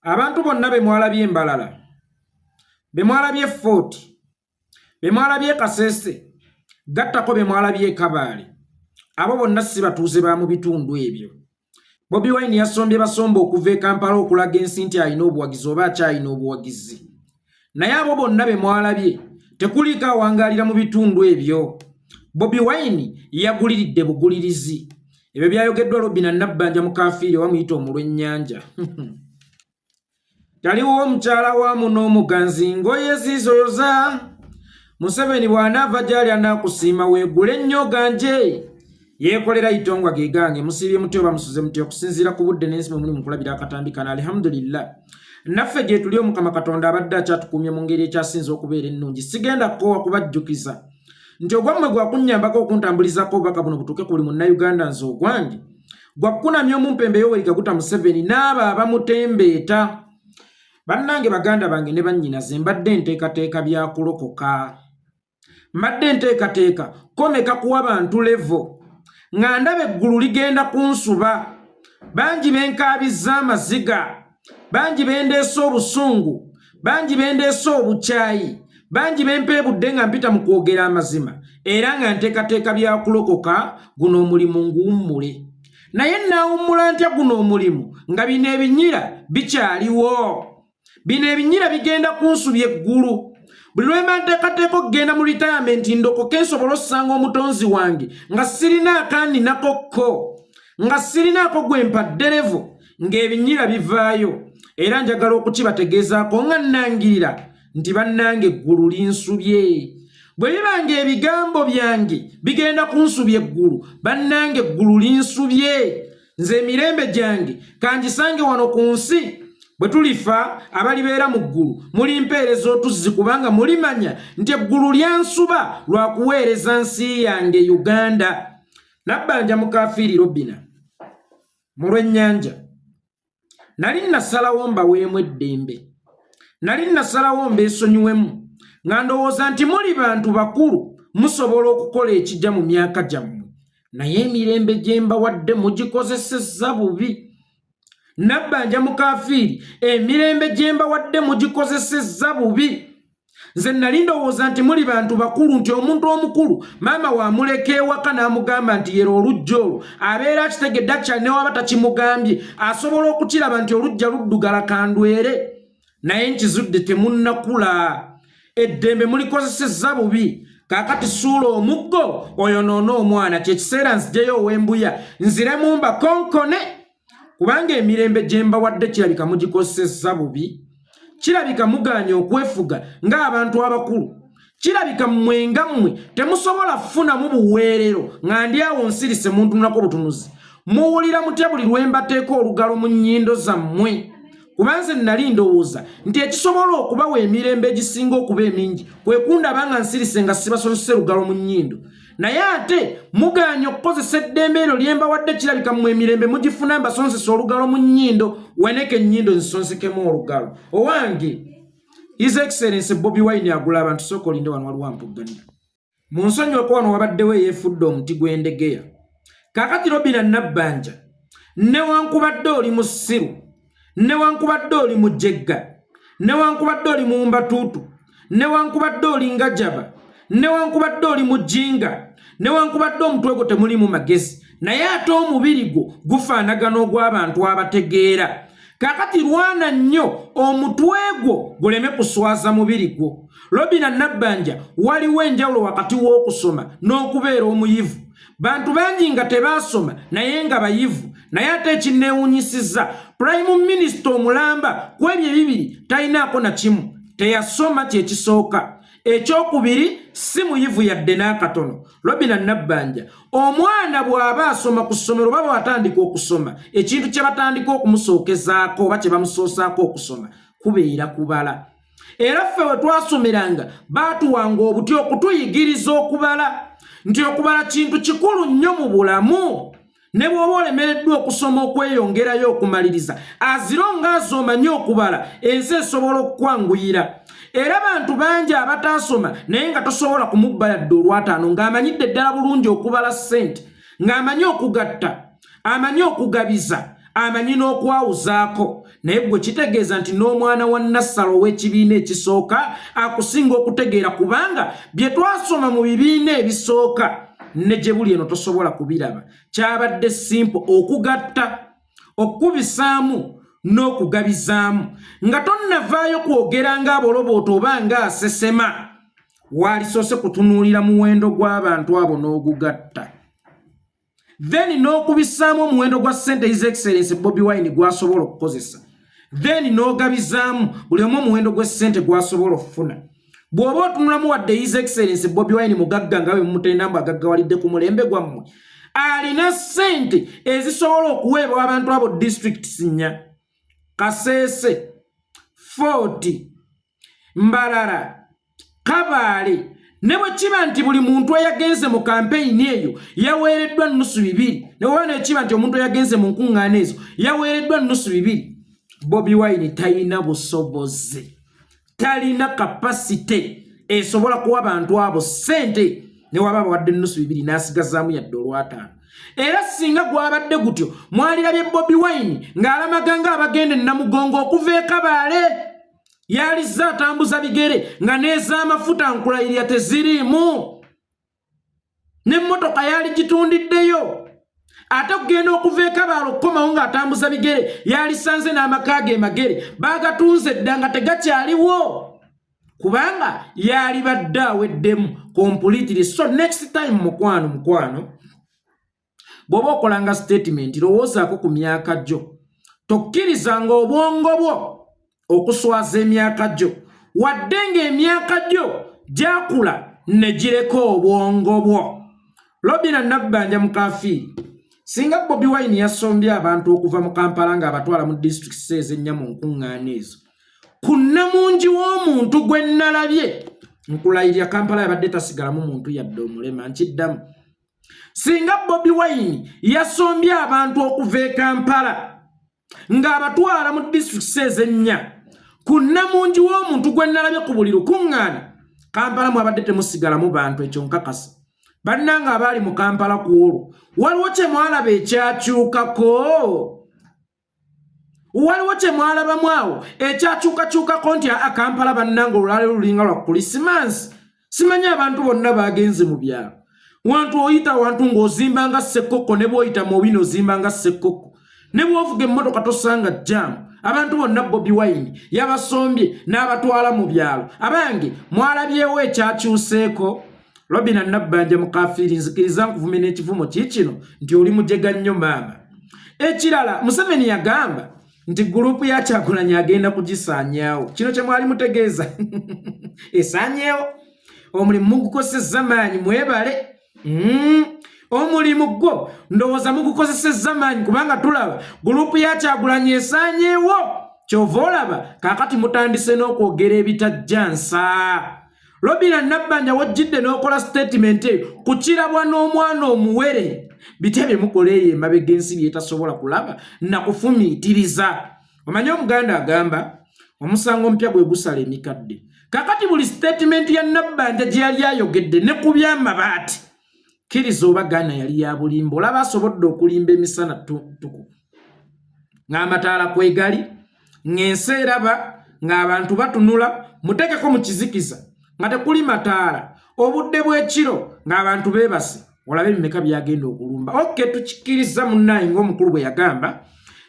Abantu bonna be mwalabye Mbalala, be mwalabye Fort, be mwalabye Kasese, gattako be mwalabye Kabaale, abo bonna si batuuze ba mu bitundu ebyo. Bobi Wine yasombye basomba okuva e Kampala okulaga ensi nti alina obuwagizi oba akyalina obuwagizi. Naye abo bonna be mwalabye tekuliiko awangaalira mu bitundu ebyo. Bobi Wine yaguliridde bugulirizi. Ebyo byayogeddwa Robina Nabbanja Mukafiiri oba muyita omulw'ennyanja. Taliwo omukyala wa muno omuganzi ngoye zizoyoza. Museveni bw'anaava gy'ali anaakusiima weegule ennyo ganje. Yeekolera itongwa ge gange musiibye mutya oba musuze mutya okusinziira ku budde n'ensi mwe muli mu kulabira akatambi kano alhamdulillah. Naffe gye tuli Omukama Katonda abadde akyatukuumye mu ngeri ekyasinze okubeera ennungi. Sigenda kukoowa kubajjukiza nti ogwammwe gwa kunnyambako okuntambulizako obubaka buno butuuke ku buli Munnayuganda nze ogwange gwa kukunamya omumpembe Yoweri Kaguta Museveni n'abo abamutembeeta. Bannange baganda bange ne bannyinaze mbadde nteekateeka bya kulokoka. Mbadde nteekateeka komeka kuwa bantu levo nga ndaba eggulu ligenda kunsuba. Bangi benkaabizza amaziga, bangi bendeese obusungu, bangi bendeese obukyayi, bangi bempeebudde nga mpita mu kwogera amazima era nga nteekateeka bya kulokoka guno omulimu nguwummule. Naye nnaawummula ntya guno omulimu nga bino ebinyira bikyaliwo? Bino ebinyira bigenda kunsubya eggulu. Buli lwe mba nteekateeka okugenda mu retirement ndokoke nsobole osanga omutonzi wange nga sirina akaaninako kko, nga sirinaako gwe mpa dderevu, ng'ebinyira bivaayo. Era njagala okukibategeezaako nga nnangirira nti bannange eggulu linsubye. Bwe biba ng'ebigambo byange bigenda kunsubya eggulu, bannange eggulu linsubye. Nze emirembe gyange kangisange wano ku nsi. Bwe tulifa abalibeera mu ggulu mulimpeereza otuzzi, kubanga mulimanya nti eggulu lyansuba lwa kuweereza nsi yange Uganda. Nabbanja Mukafiiri Robina mu lw'ennyanja. Nali nasalawo mbaweemu eddembe, nali nasalawo mbeesonyiwemu nga ndowooza nti muli bantu bakulu musobola okukola ekijja mu myaka gyammwe, naye emirembe gye mbawadde mugikozesezza bubi. Nabbanja Mukafiiri, emirembe gye mbawadde mugikozesezza bubi. Nze nali ndowooza nti muli bantu bakulu, nti omuntu omukulu maama wamuleka ewaka n'amugamba nti yera olujja olwo abeera akitegedde akyali newaba takimugambye asobola okukiraba nti olujja luddugala kandwere. Naye nkizudde temunnakula, eddembe mulikozesezza bubi. Kaakati suula omuggo oyonoone omwana, kye kiseera nzijeyo ow'embuya nziremu mbakonkone, kubanga emirembe gye mbawadde kirabika mugikozesezza bubi. Kirabika mugaanye okwefuga ng'abantu abakulu. Kirabika mmwe nga mmwe temusobola kufunamu buweerero nga ndi awo nsirise muntunulako butunuzi. Muwulira mutya buli lwe mbateeka olugalo mu nnyindo zammwe? Kuba nze nali ndowooza nti ekisobola okubawa emirembe egisinga okuba emingi kwe kundaba nga nsirise nga sibasonsese lugalo mu nnyindo. Naye ate mugaanye okukozesa eddembe eryo lye mbawadde. Kirabika mmwe emirembe mugifuna mbasonsese olugalo mu nnyindo. Weneka ennyindo nzisonsekemu olugalo. Owange His Excellency Bobi Wine agula abantu. Sooka olinde wano waliwo ampugganira. Mu nsonyiweko wano wabaddewo eyeefudde omuti gw'endegeya. Kaakati Robina Nabbanja, newankubadde oli musiru, newankubadde oli mujegga, newankubadde oli muwumbatuutu, newankubadde oli ngajaba, newankubadde oli mujinga, newankubadde omutwe gwo temulimu magezi, naye ate omubiri gwo gufaanagana ogw'abantu abategeera. Kaakati lwana nnyo omutwe gwo guleme kuswaza mubiri gwo. Robina Nabbanja, waliwo enjawulo wakati w'okusoma n'okubeera omuyivu. Bantu bangi nga tebaasoma naye nga bayivu. Naye ate ekinneewunyisizza, Prime Minister omulamba ku ebyo ebibiri talinaako na kimu. Teyasoma kye kisooka. Ekyokubiri, si muyivu yadde n'akatono. Robina Nabbanja, omwana bw'aba asoma ku ssomero oba bw'atandika okusoma, ekintu kye batandika okumusookezaako oba kye bamusoosaako okusoma kubeera kubala. Era ffe we twasomeranga baatuwanga obuti okutuyigiriza okubala, nti okubala kintu kikulu nnyo mu bulamu. Ne bw'oba olemereddwa okusoma okweyongerayo okumaliriza, aziro ng'azo omanyi okubala, ensi esobola okukwanguyira. Era bantu bangi abataasoma naye nga tosobola kumubba yadde olwataano, ng'amanyidde ddala bulungi okubala ssente, ng'amanyi okugatta, amanyi okugabiza, amanyi n'okwawuzaako. Naye gwe kitegeeza nti n'omwana wa Nassala ow'ekibiina ekisooka akusinga okutegeera, kubanga bye twasoma mu bibiina ebisooka ne gye buli eno tosobola kubiraba. Kyabadde simple okugatta, okukubisaamu n'okugabizaamu nga tonnavaayo kwogera ng'abolobooto oba ng'asesema. Waalisoose kutunuulira muwendo gw'abantu abo n'ogugatta, then n'okubisaamu omuwendo gwa ssente His Excellence Bobi Wine gw'asobola okukozesa, then n'ogabizaamu buli omu omuwendo gw'essente gw'asobola okufuna. Bw'oba otunulamu, wadde His Excellence Bobi Wine mugagga nga bwe mumutenda mbu agaggawalidde ku mulembe gwammwe, alina ssente ezisobola okuweebwa abantu abo districts nnya: Kaseese, Fort, Mbarara, Kabaale. Ne bwe kiba nti buli muntu eyagenze mu kampeyini eyo yaweereddwa nusu bibiri, ne bweba nekiba nti omuntu eyagenze mu nkuŋŋaana ezo yaweereddwa nusu bibiri, Bobi Wine talina busobozi, talina capacity esobola kuwa bantu abo ssente ne waba abawadde nusu bibiri n'asigazaamu yadde olwataano. Era singa gwabadde gutyo, mwalirabye Bobi Wine ng'alamaga ng'abagenda e Namugongo okuva e Kabaale. Yalizze atambuza bigere nga n'ez'amafuta nkulayirira teziriimu, n'emmotoka yali gitundiddeyo. Ate okugenda okuva e Kabaale okukomawo ng'atambuza bigere, yalisanze n'amaka ge Magere baagatunze dda nga tegakyaliwo, kubanga yali badde aweddemu completely. So next time, mukwano, mukwano, bw'oba okolanga statement, lowoozaako ku myaka gyo. Tokkirizanga obwongo bwo okuswaza emyaka gyo, wadde ng'emyaka gyo gyakula ne gireka obwongo bwo. Robina Nabbanja mukafiiri, singa Bobi Wine yasombye abantu okuva mu Kampala ng'abatwala mu disitulikiti ezennya mu nkuŋŋaana ezo, ku nnamungi w'omuntu gwe nnalabye, nkulayirira Kampala yabadde tasigalamu muntu yadde omulema. Nkiddamu, singa Bobi Wine yasombye abantu okuva e Kampala ng'abatwala mu disitulikiti ezennya, ku nnamungi w'omuntu gwe nnalabye ku buli lukuŋŋaana, Kampala mwabadde temusigalamu bantu. Ekyo nkakasa. Bannanga abaali mu Kampala ku olwo, waliwo kye mwalaba ekyakyukako? Waliwo kye mwalabamu awo ekyakyukakyukako nti aa, Kampala bannanga olwaleero lulinga lwa Krisimansi? Simanyi abantu bonna bagenze mu byalo. Wantu oyita wantu ng'ozimba nga ssekkokko, ne bw'oyita mu owino ozimba nga ssekkokko, ne bw'ovuga emmotoka tosanga jam. Abantu bonna Bobi Wine yabasombye n'abatwala mu byalo. Abange, mwalabyewo ekyakyuseeko? Robina Nabbanja mukafiiri, nzikiriza nkuvume n'ekivumo kiikino nti oli mujega nnyo maama. Ekirala, Museveni yagamba nti group ya Kyagulanyi agenda kugisaanyaawo. Kino kye mwali mutegeeza, esaanyeewo? Omulimu mugukozesezza maanyi, mwebale. Omulimu gwo ndowooza mugukozesezza maanyi, kubanga tulaba group ya Kyagulanyi esaanyeewo. Kyova olaba kaakati mutandise n'okwogera ebitajja nsa. Robina Nabbanja, wojjidde n'okola statement eyo kukirabwa n'omwana omuwere. Bitya bye mukola eyo emabega ensi byetasobola kulaba nakufumiitiriza? Omanyi Omuganda agamba omusango omupya gwe gusala emikadde. Kakati buli statement ya Nabbanja gye yali ayogedde ne ku byamabaati, kkiriza oba gaana, yali ya bulimba. Olaba asobodde okulimba emisana tuku ng'amataala kwegali, ng'ensi eraba, ng'abantu batunula. Muteekeko mu kizikiza nga tekuli mataala, obudde bw'ekiro ng'abantu beebase, olabe ebimeka byagenda okulumba. Okay, tukikkiriza munnaye ng'omukulu bwe yagamba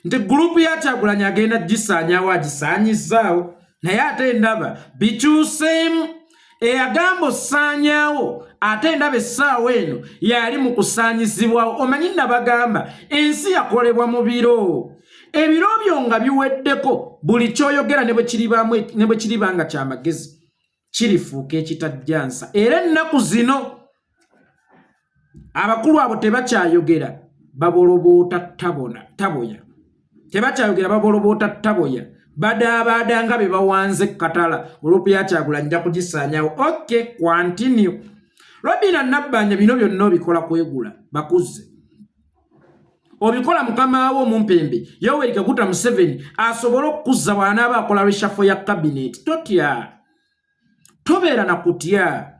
nti group ya Kyagulanyi agenda gisaanyaawo, agisaanyizaawo. Naye ate ndaba bikyuseemu. Eyagamba osaanyaawo, ate ndaba essaawa eno yali mu kusaanyizibwawo. Omanyi nabagamba ensi yakolebwa mu biro. Ebiro byo nga biweddeko, buli kyoyogera ne bwe kiriba nga kyamagezi kirifuuka ekitajjansa. Era ennaku zino abakulu abo tebakyayogera, baboloboota tabona taboya. Tebakyayogera, baboloboota taboya, badaabaada nga be bawanze katala. Group ya Kyagulanyi nja kugisaanyawo. Okay, continue. Robina Nabbanja, bino byonna obikola kwegula bakuze. Obikola mukama wo omumpembe Yoweri Kaguta Museveni asobole okukuzza bw'anaaba akola reshuffle ya cabinet. Totya, tobeera na kutya,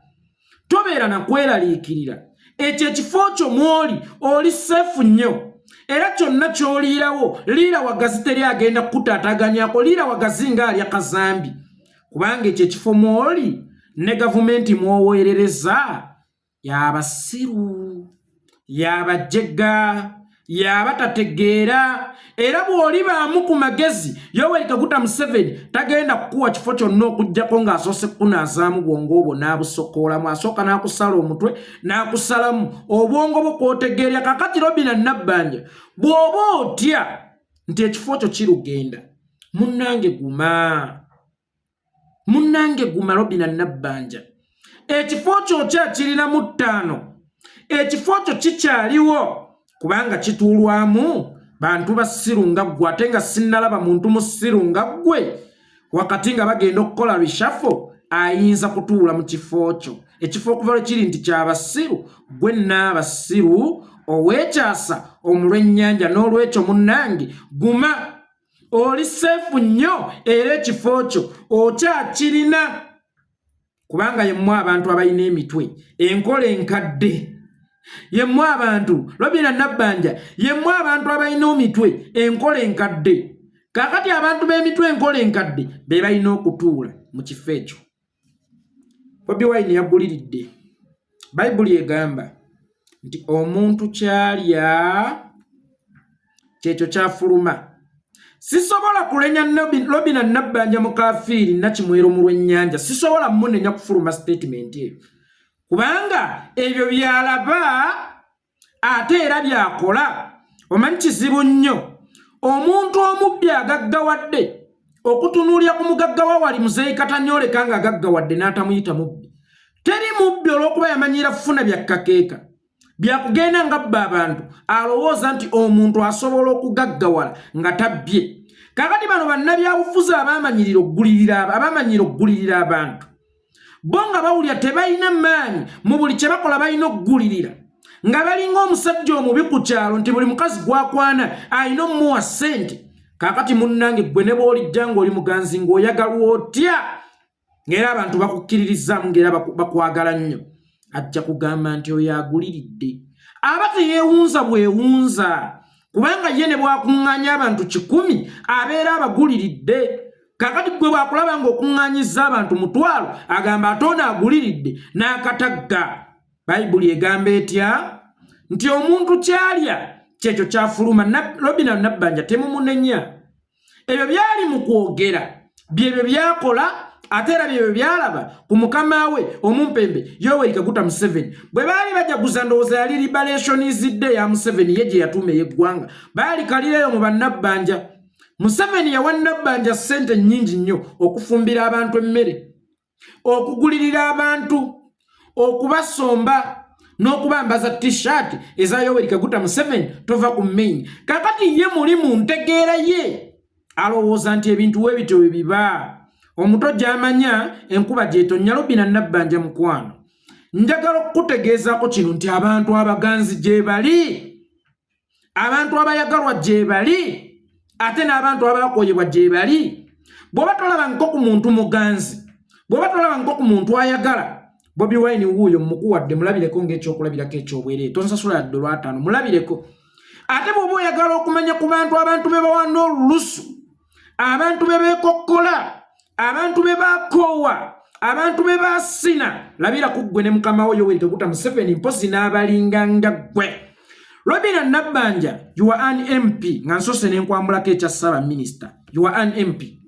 tobeera na kweraliikirira. Ekyo ekifo kyo mwoli oli safe nnyo. Era kyonna ky'oliirawo liira wagazi, teri agenda kukutaataganyako. Liira wagazi ng'alya kazambi, kubanga ekyo ekifo mw'oli ne gavumenti mw'oweerereza y'abasiru, y'abajega, y'abatategeera. Era bw'olibaamu ku magezi, Yoweri Kaguta Museveni tagenda kukuwa kifo kyonna okuggyako ng'asoose kukunaazaamu bwongo obwo n'abusokoolamu. Asooka n'akusala omutwe n'akusalamu obwongo bwo kwotegeerya. Kakati Robina Nabbanja, bw'oba otya nti ekifo kyo kirugenda, munnange guma, munnange guma. Robina Nabbanja, ekifo kyo okyakirinamu ttaano, ekifo kyo kikyaliwo, kubanga kituulwamu bantu basiru nga ggwe, ate nga sinnalaba muntu musiru nga ggwe. Wakati nga bagenda okukola reshuffle, ayinza kutuula mu kifo kyo? Ekifo okuva lwe kiri nti kyabasiru, gwe nnaabasiru ow'ekyasa omulw'ennyanja. N'olwekyo munnange guma, oli safe nnyo, era ekifo kyo okyakirina, kubanga yemmwe abantu abalina emitwe enkola enkadde. Yemmwe abantu, Robina Nabbanja, yemmwe abantu abalina emitwe enkola enkadde. Kaakati abantu b'emitwe enkola enkadde be balina okutuula mu kifo ekyo. Bobi Wine yaguliridde. Bayibuli egamba nti omuntu kyalya kyekyo kyafuluma. Sisobola kulenya Robina Nabbanja mukafiiri nakimwero mu lw'ennyanja, sisobola munenya kufuluma statement eyo, kubanga ebyo byalaba ate era byakola. Omanyi kizibu nnyo omuntu omubbi agaggawadde okutunuulira ku mugagga wa wali Muzeeyi Katanyoleka nga agaggawadde n'atamuyita mubbi. Teri mubbi olw'okuba yamanyiira kufuna byakkakeeka byakugenda nga bba abantu, alowooza nti omuntu asobola okugaggawala nga tabbye. Kakati bano bannabyabufuzi abamanyirira okugulirira, abamanyira okugulirira abantu, bo nga bawulira tebalina maanyi mu buli kye bakola, balina okugulirira, nga balinga omusajja omubi ku kyalo nti buli mukazi gwakwana alina omuwa ssente. Kaakati munnange ggwe ne bw'olijja ng'oli muganzi, ng'oyagalwa otya, ng'era abantu bakukkiririzaamu, ng'era bakwagala nnyo, ajja kugamba nti oyo aguliridde. Aba teyeewunza bwewunza, kubanga ye ne bwakuŋŋaanya abantu 100 abeera abaguliridde. Kakati gwe bwakulaba ng'okuŋŋaanyizza abantu 10,000, agamba ate ono aguliridde n'akatagga. Bayibuli egamba etya? Nti omuntu kyalya kyekyo kyafuluma. Robina Nabbanja temumunenya, ebyo byali mu kwogera byebyo byakola, ate era byebyo byalaba ku mukama we omumpembe Yoweri Kaguta Museveni. Bwe baali bajaguza, ndowooza yali Liberations Day ya Museveni ye gye yatuuma ey'eggwanga, baali kalireyo mu bannabbanja. Museveni yawa Nabbanja ssente nnyingi nnyo okufumbira abantu emmere, okugulirira abantu, okubasomba n'okubambaza T-shirt eza Yoweri Kaguta Museveni tova ku main. Kakati ye muli mu ntegeera ye alowooza nti ebintu webityo bwe biba. Omuto gy'amanya enkuba gy'etonnya. Robina Nabbanja mukwano, njagala okukutegeezaako kino nti abantu abaganzi gye bali, abantu abayagalwa gye bali, ate n'abantu abakoyebwa gye bali. Bw'oba tolaba nko ku muntu muganzi, bw'oba tolaba nko ku muntu ayagala, Bobi Wine wuuyo mukuwadde, mulabireko ng'ekyokulabirako ekyobwereere. Tonsasula yadde olwataano, mulabireko. Ate bw'oba oyagala okumanya ku bantu, abantu be bawana olulusu, abantu be beekokkola, abantu be bakoowa, abantu be basina, labira ku ggwe ne mukama wo Yoweri Kaguta Museveni, mpozi n'abalinganga ggwe. Robina Nabbanja, you are an MP. Nga nsose nenkwambulako ekya ssaabaminisita, you are an MP.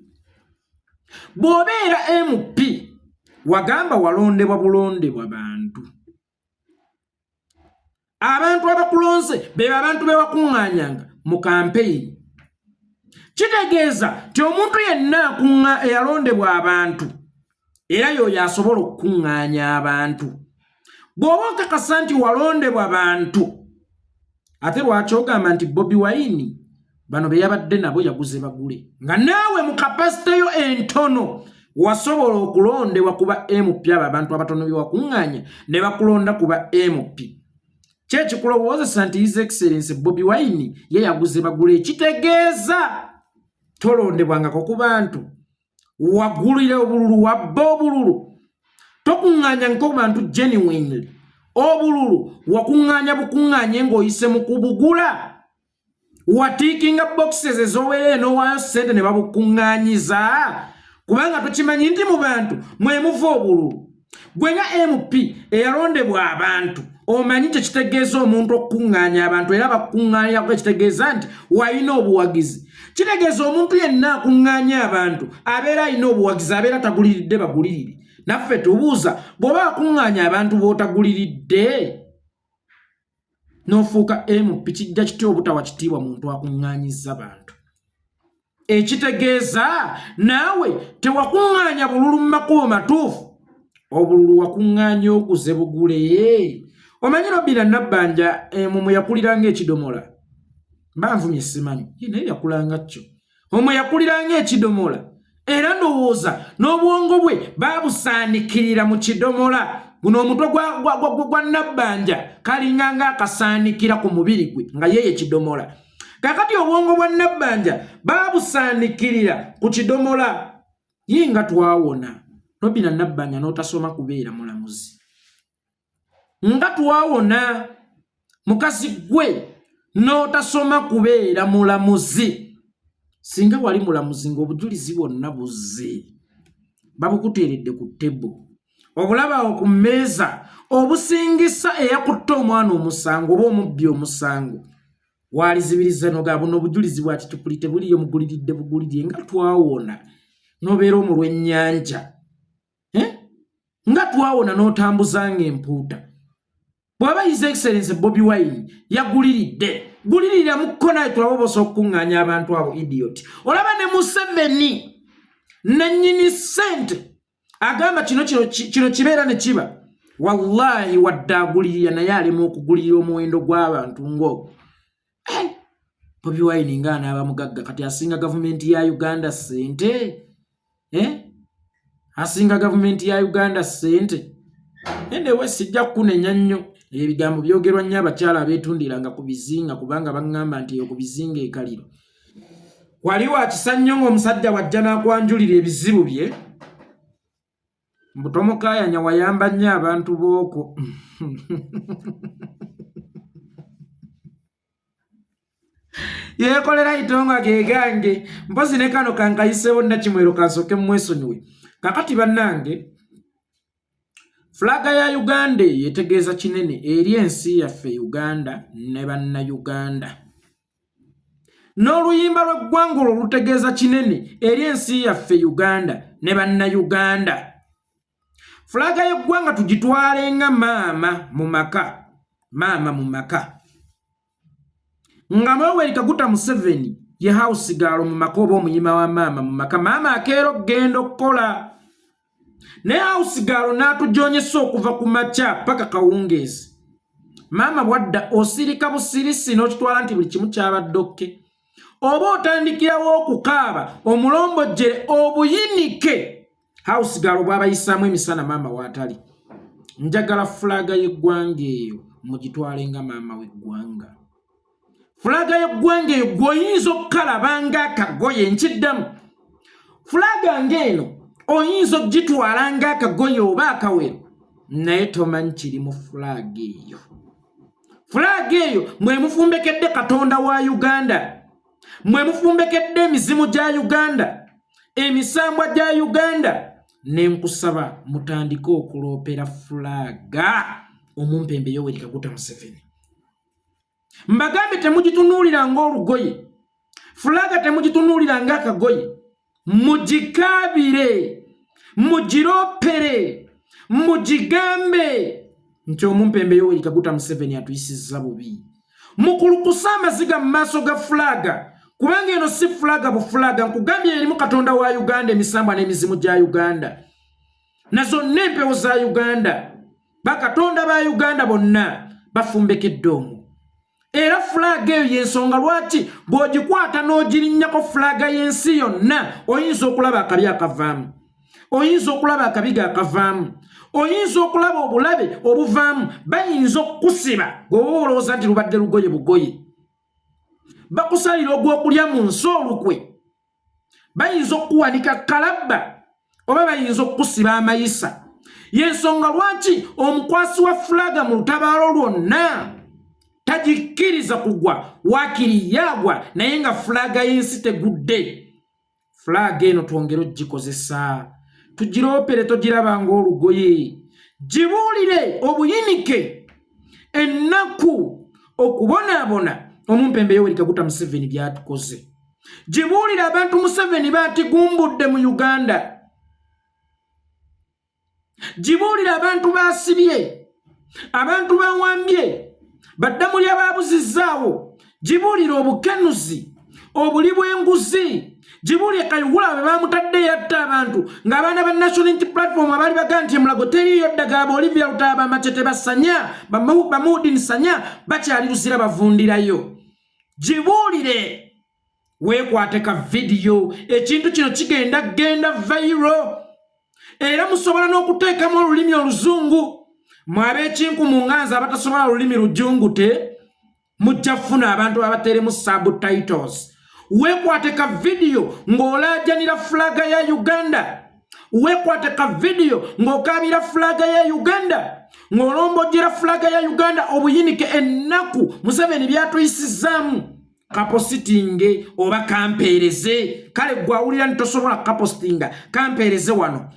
Bw'obeera MP, wagamba walondebwa bulondebwa bantu. Abantu abakulonze be abantu be wakuŋŋaanyanga mu kampeyini. Kitegeeza nti omuntu yenna eyalondebwa abantu era y'oyo asobola okukuŋŋaanya abantu. Bw'oba okakasa nti walondebwa bantu, ate lwaki ogamba nti Bobi Wine bano be yabadde nabo yaguze bagule, nga naawe mu capacity yo entono wasobola okulondebwa kuba MP? Abo abantu abatono be wakuŋŋaanya ne bakulonda kuba MP, kyekikulowoozesa nti His Excellence Bobi Wine ye yaguze bagule? Ekitegeeza tolondebwangako ku bantu, wagulira obululu, wabba obululu. Tokuŋŋaanya nko bantu genuinely, obululu wakuŋŋaanya bukuŋŋaanye ng'oyise mu kubugula. Watiikinga boxes ez'obwereere n'owaayo ssente ne babukuŋŋaanyiza, kubanga tukimanyi nti mu bantu mwe muva obululu. Gwe nga MP eyalondebwa abantu omanyi kye kitegeeza omuntu okukuŋŋaanya abantu, era bakuŋŋaanirako, ekitegeeza nti walina obuwagizi. Kitegeeza omuntu yenna akuŋŋaanya abantu abeera alina obuwagizi, abeera taguliridde bagulirire. Naffe tubuuza, bw'oba akuŋŋaanya abantu b'otaguliridde n'ofuuka MP, kijja kitya obutawa kitiibwa muntu akuŋŋaanyizza bantu? Ekitegeeza naawe tewakuŋŋaanya bululu mu makubo matuufu, obululu wakuŋŋaanya oguze bugule. Omanyi Robina Nabbanja emumwe yakuliranga ekidomola, mba nvumye simanyi, naye yakulanga kyo, omwe yakuliranga ekidomola, era ndowooza n'obwongo bwe baabusaanikirira mu kidomola. Guno omutwe gwa Nabbanja kalinga ng'akasaanikira ku mubiri gwe nga yeye kidomola. Kakati obwongo bwa Nabbanja baabusaanikirira ku kidomola. Ye nga twawona Robina Nabbanja n'otasoma kubeera mulamuzi, nga twawona mukazi gwe n'otasoma kubeera mulamuzi. Singa wali mulamuzi ng'obujulizi bwonna buzze babukuteeredde ku tebo, obulaba awo ku mmeeza, obusingisa eyakutte omwana omusango oba omubbi omusango, walizibiriza noga buno obujulizi bwa kicupuli tebuliyo, muguliridde bugulirye. Nga twawona n'obeera omulw'ennyanja, eh? Nga twawona n'otambuzanga empuuta. Bw'aba His Excellence Bobi Wine yaguliridde, gulirira mukko naye tulabe obosa okukuŋŋaanya abantu abo. Idiot, olaba ne Museveni nannyini ssente agamba kino kino kino kibeera ne kiba. Wallahi wadde agulirira, naye alema okugulirira omuwendo gw'abantu ng'ogwo. Eh, Bobi Wine nga anaaba mugagga kati, asinga gavumenti ya Uganda ssente, eh? Asinga gavumenti ya Uganda ssente. Anyway, sijja kukunenya nnyo. Ebigambo byogerwa nnyo abakyala abeetundiranga ku bizinga, kubanga baŋŋamba nti eyo ku bizinga ekaliro wali wakisa nnyo ng'omusajja wajja n'akwanjulira ebizibu bye, mbu tomukaayanya, wayamba nnyo abantu b'okwo. Yeekolera itonga gegange. Mpozi ne kano kankayiseewo nakimwero, kansooke mmwesonyiwe. Kakati bannange, fulaga ya Uganda eyo etegeeza kinene eri ensi yaffe Uganda ne Bannayuganda, n'oluyimba lw'eggwanga olwo lutegeeza kinene eri ensi yaffe Uganda ne Bannayuganda. Fulaga y'eggwanga tugitwale nga maama mu maka, maama mu maka, nga Yoweri Kaguta Museveni ye house girl mu maka oba omuyima wa maama mu maka. Maama akeera okugenda okukola, naye house girl n'atujonyesa okuva ku makya paka kawungeezi. Maama bwadda osirika busirisi n'okitwala nti buli kimu kyabadde okay, oba otandikirawo okukaaba omulombojjere obuyinike house girl bw'abayisaamu emisana maama waatali. Njagala fulaga y'eggwanga eyo mugitwale nga maama w'eggwanga. Fulaga y'eggwanga eyo gw'oyinza okukalaba ng'akagoye, nkiddamu, fulaga ng'eno oyinza okugitwala ng'akagoye oba akawero, naye tomanyi kiri mu fulaga eyo. Fulaga eyo mwe mufumbekedde Katonda wa Uganda, mwe mufumbekedde emizimu gya Uganda, emisambwa gya Uganda. Ne nkusaba mutandike okuloopera fulaga omumpembe Yoweri Kaguta Museveni. Mbagambe, temugitunuulira ng'olugoye, fulaga temugitunuulira ng'akagoye, mugikaabire, mugiroopere, mugigambe nti omumpembe Yoweri Kaguta Museveni atuyisizza bubi. Mukulukuse amaziga mu maaso ga fulaga, kubanga eno si fulaga bufulaga. Nkugambye, erimu Katonda wa Uganda, emisambwa n'emizimu gya Uganda, na zonna empewo za Uganda, bakatonda ba Uganda bonna bafumbekedde omwo. Era fulaga eyo yensonga lwaki bw'ogikwata n'ogirinnyako fulaga y'ensi yonna, oyinza okulaba akabi akavaamu, oyinza okulaba akabiga akavaamu, oyinza okulaba obulabe obuvaamu. Bayinza okukusiba gweoba olowooza nti lubadde lugoye bugoye, bakusalira ogw'okulya mu nsi olukwe, bayinza okukuwanika kalabba oba bayinza okukusiba amayisa. Yensonga lwaki omukwasi wa fulaga mu lutabaalo lwonna Tagikkiriza kugwa, waakiri yaagwa naye nga fulaaga y'ensi tegudde. Fulaaga eno twongere ogikozesa, tugiroopere, togiraba ng'olugoye, gibuulire obuyinike, ennaku, okubonaabona omumpembe Yoweri Kaguta Museveni byatukoze. Gibuulire abantu Museveni baatigumbudde mu Uganda. Gibuulire abantu baasibye, abantu bawambye, baddamulya baabuzizzaawo. Gibuulire obukenuzi, obuli bw'enguzi. Gibuulire Kayihura bwe bamutadde yatta abantu ng'abaana ba National Unity Platform abaali bagaa nti emulago teriiyo ddagala, ba Olivia Lutaaya, Bamacete, Basanya, Bamuhudin Sanya bakyali Luzira bavundirayo. Gibuulire, weekwate ka vidiyo, ekintu kino kigenda genda viral, era musobola n'okuteekamu olulimi oluzungu. Mwe ab'ekinku mu nganza abatasobola lulimi lujungute, mujja kufuna abantu abateremu subtitles. Weekwate ka vidiyo ng'olaajanira fulaga ya Uganda, weekwate ka vidiyo ng'okaabira fulaga ya Uganda, ng'olombojjera fulaga ya Uganda, obuyinike, ennaku Museveni byatuyisizaamu. Kapositinge oba kampeereze. Kale gwawulira nti tosobola kapositinga, kampeereze wano.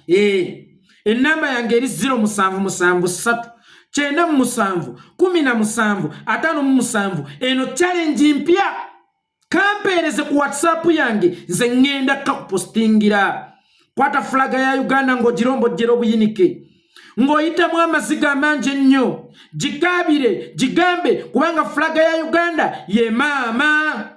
Ennamba yange eri 0773 97 17 57. Eno challenge mpya, kampeereze ku WhatsApp yange, nze ŋŋenda kakupositingira. Kwata fulaga ya Uganda ng'ogirombojjera obuyinike, ng'oyitamu amaziga amangi ennyo, gikaabire, gigambe, kubanga fulaga ya Uganda ye maama.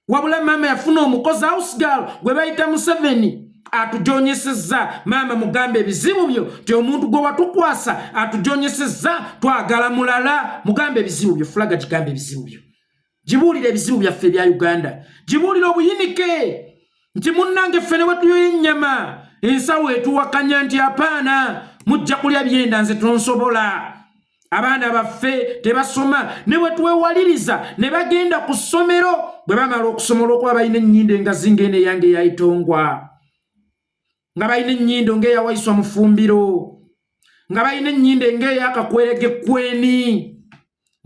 Wabula maama yafuna omukozi, house girl gwe bayita Museveni, atujonyesezza. Maama mugambe ebizibu byo, ti omuntu gwe watukwasa atujonyesezza, twagala mulala. Mugambe ebizibu byo, fulaga gigambe ebizibu byo, gibuulire ebizibu byaffe ebya Uganda, gibuulire obuyinike nti munnange ffe ne wetuyoya ennyama ensawo etuwakanya nti apaana, mujja kulya byenda, nze tonsobola. Abaana baffe tebasoma, ne bwe twewaliriza ne bagenda ku ssomero, bwe bamala okusoma, olw'okuba balina ennyindo engazi ng'eno eyange eyayitongwa, nga balina ennyindo ng'eyawaiswa mu ffumbiro, nga balina ennyindo ng'eyakakwerege kweni,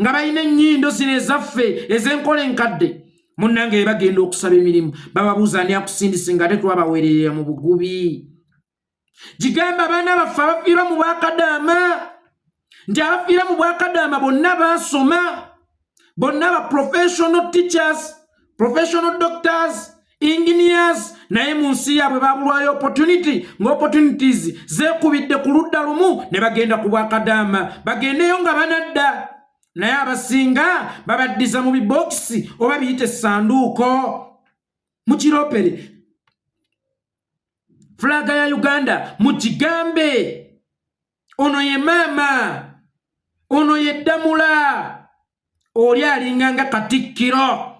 nga balina ennyindo zino ezaffe ez'enkola enkadde, munnange be bagenda okusaba emirimu bababuuza ani akusindise, nga ate twabaweererera mu bugubi. Gigamba abaana baffe abafiirwa mu bwakadaama nti abafiira mu bwakadaama bonna baasoma, bonna ba professional teachers, professional doctors, engineers, naye mu nsi yaabwe babulwayo opportunity, nga opportunities zeekubidde ku ludda lumu ne bagenda ku bwakadaama. Bagendeyo nga banadda, naye abasinga babaddiza mu bibokisi oba biyite essanduuko. Mukiropere fulaga ya Uganda, mugigambe ono ye maama, ono ye ddamula, oli alinga nga katikkiro,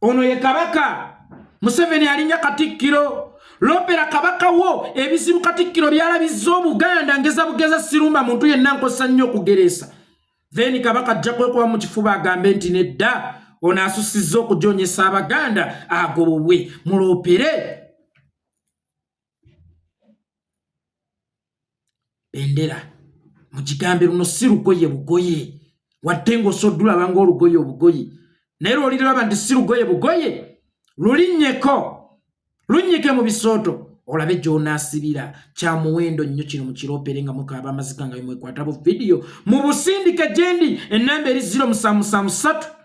ono ye kabaka. Museveni alinga katikkiro. Lopera kabaka wo ebizibu katikkiro byalabizza Obuganda. Ngeza bugeza, sirumba muntu yenna, nkosa nnyo okugereesa. Then kabaka ajja kwekuba mu kifuba agambe nti nedda, ono asusizza okujonyesa Abaganda, agobobwe. Muloopere bendera, mugigambe luno si lugoye bugoye, wadde ng'osoddulaba ng'olugoye obugoye, naye lwoliraba nti si lugoye bugoye, lulinnyeko, lunnyike mu bisooto olabe gy'onaasibira. Kya muwendo nnyo kino, mukiroopere nga mukaaba amaziga nga bimwekwata bu vidiyo, mu busindike gye ndi. Ennamba eri 0773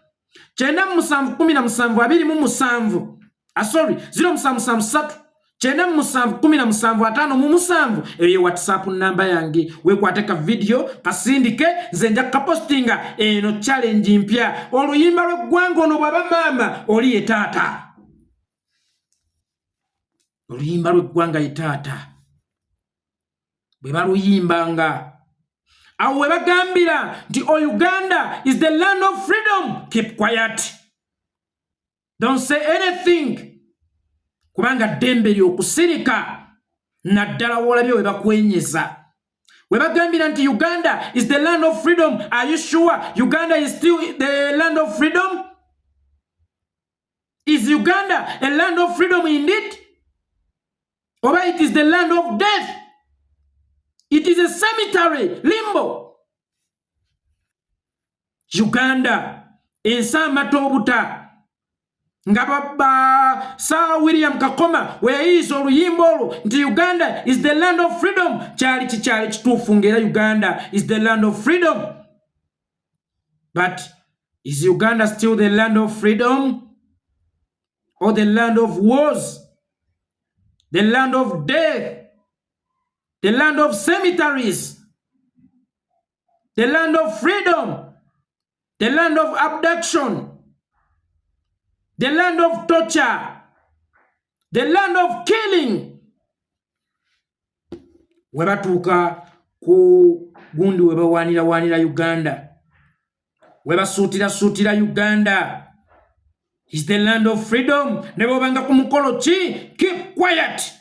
97 17 27, sorry, 0773 97 17 57. Eyo ye WhatsApp namba yange. Weekwate ka vidiyo, kasindike, nze nja kukapostinga. Eno challenge mpya, oluyimba lw'eggwanga. Ono bw'aba maama, oli ye taata. Oluyimba lw'eggwanga ye taata bwe baluyimbanga awo we bagambira nti o Uganda is the land of freedom, keep quiet, don't say anything, kubanga ddembe lyokusirika, naddala woolabye we bakwenyeza we bagambira nti Uganda is the land of freedom. Are you sure Uganda is still the land of freedom? Is Uganda a land of freedom indeed, oba it is the land of death? It is a cemetery, limbo. Uganda ensi amata obuta nga baba Sir William Kakoma we yayiyiza oluyimba olwo nti Uganda is the land of freedom, kyali kikyali kituufu ng'era Uganda is the land of freedom. But is Uganda still the land of freedom or the land of wars, the land of death, the land of cemeteries, the land of freedom, the land of abduction, the land of torture, the land of killing? We batuuka ku gundi we bawaanirawaanira Uganda, we basuutirasuutira Uganda is the land of freedom, ne bwobanga ku mukolo ki, keep quiet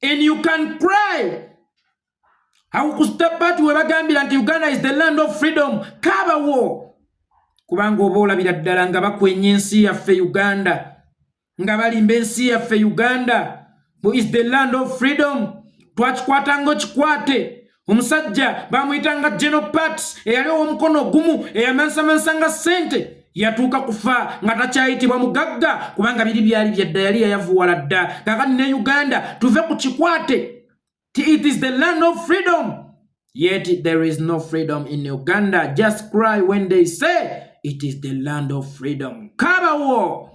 and you can cry. Awo ku step we bagambira nti Uganda is the land of freedom, kaabawo, kubanga oba olabira ddala nga bakwenya ensi yaffe Uganda, nga balimba ensi yaffe Uganda is the land of freedom. Twakikwatanga okikwate. Omusajja bamuyitanga General Parts, eyali ow'omukono ogumu, eyamansamansa ssente, yatuuka kufa nga takyayitibwa mugagga, kubanga biri byali byadda, yali yayavuwala dda. Kakati ne Uganda tuve ku kikwate ti it is the land of freedom, yet there is no freedom in Uganda. Just cry when they say it is the land of freedom. Kabawo,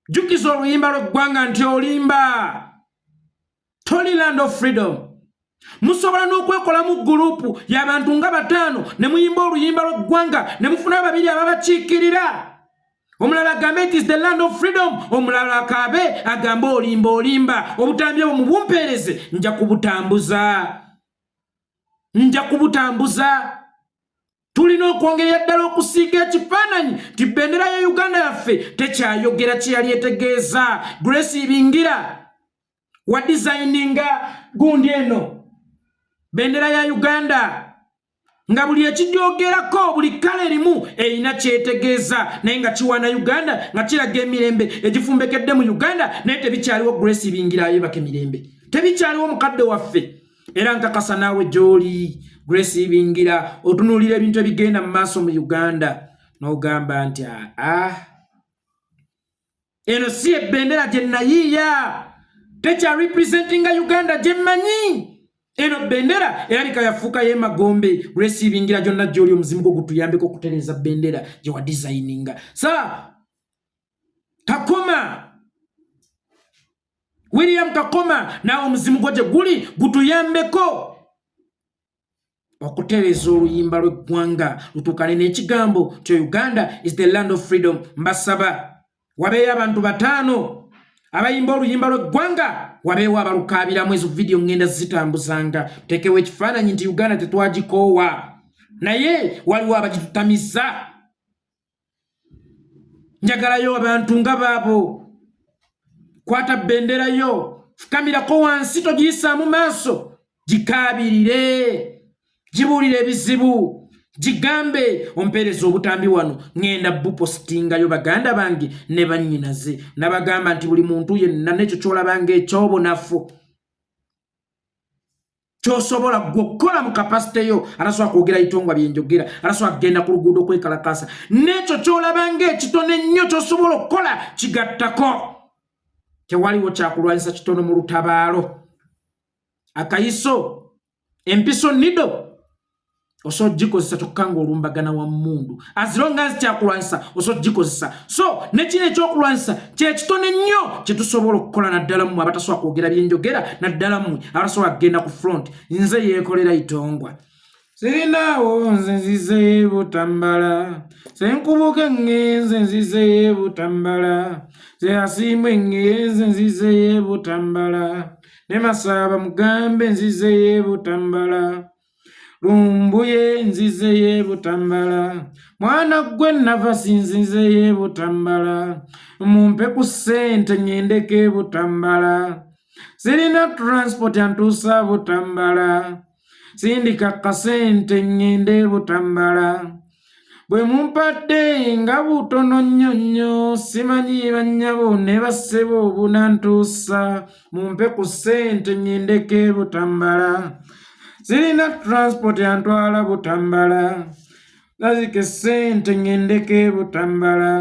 jjukiza oluyimba lw'eggwanga nti olimba, toli land of freedom. Musobola n'okwekolamu gurupu y'abantu nga bataano ne muyimba oluyimba lw'eggwanga, ne mufunayo babiri ababakiikirira. Omulala agambe it is the land of freedom, omulala akaabe agambe olimba, olimba. Obutambi obwo mubumpeereze, nja kubutambuza, nja kubutambuza. Tulina okwongerera ddala okusiiga ekifaananyi nti bendera ya Uganda yaffe tekyayogera kye yali etegeeza. Grace Ibingira wa designinga gundi eno bendera ya Uganda, nga buli ekijoogerako, buli kala erimu erina kyetegeeza, naye nga kiwaana Uganda, nga kiraga emirembe egifumbekedde mu Uganda, naye tebikyaliwo. Grace Ibingira ayebaka emirembe, tebikyaliwo mukadde waffe. Era nkakasa naawe gy'oli, Grace Ibingira, otunuulira ebintu ebigenda mu maaso mu Uganda n'ogamba nti aa, eno si ebendera gye nayiiya, tekya representinga Uganda gye mmanyi. Eno bendera erabika yafuuka y'emagombe. Grace Ibingira, gyonna gy'oli, omuzimu gwo gutuyambeko okutereeza bendera gye wa designinga. Sa Kakoma, William Kakoma, naawe omuzimu gwo gye guli gutuyambeko okutereeza oluyimba lw'eggwanga lutuukane n'ekigambo ti Uganda is the land of freedom. Mbasaba wabeeyo abantu bataano abayimba oluyimba lw'eggwanga, wabeewo abalukaabiramu. Ezo vidiyo ŋŋenda zitambuzanga, tekewo ekifaananyi nti Uganda tetwagikoowa, naye waliwo abagitutamiza. Njagalayo abantu nga baabo. Kwata bendera yo, fukamirako wansi, togiyisaamu maaso, gikaabirire, gibuulire ebizibu, gigambe ompeereza obutambi wano, ŋŋenda bupositingayo. Baganda bange ne bannyinaze, nabagamba nti buli muntu yenna nekyo kyolabanga ekyobunafu kyosobola gwe okukola mu capacity yo, atasobola kwogera itongwa byenjogera, atasobola kugenda ku luguudo kwekalakasa, n'ekyo kyolabanga ekitono ennyo kyosobola okukola, kigattako. Tewaliwo kyakulwanyisa kitono mu lutabaalo. Akayiso, empiso, nido osobola ogikozesa kyokka ng'olumbagana wa mmundu. As long as kyakulwanyisa, osobola ogikozesa. So nekino ekyokulwanyisa kyekitono ennyo kyetusobola okukola, naddala mmwe abatasobola kwogera byenjogera, naddala mmwe abatasobola kugenda ku front. Nze Yeekolera Itongwa, sirinaawo, nze nzize Butambala, senkubuka eŋŋenze nzize Butambala, nze asiimwe eŋŋenze nzize Butambala, ne Masaaba mugambe nzize Butambala, Lumbuye nzizeye Butambala, mwana gwe nava sinzizeye Butambala, mumpe ku ssente ŋŋendeko e Butambala, sirina transport antuusa Butambala, sindika kasente ŋŋende Butambala, bwe mumpadde nga butono nnyo nnyo, simanyi bannyabo ne bassebo bunantuusa, mumpe ku ssente ŋŋendeko e Butambala. Sirina transport yantwala Butambala. Nazika essente ŋŋendeko e Butambala.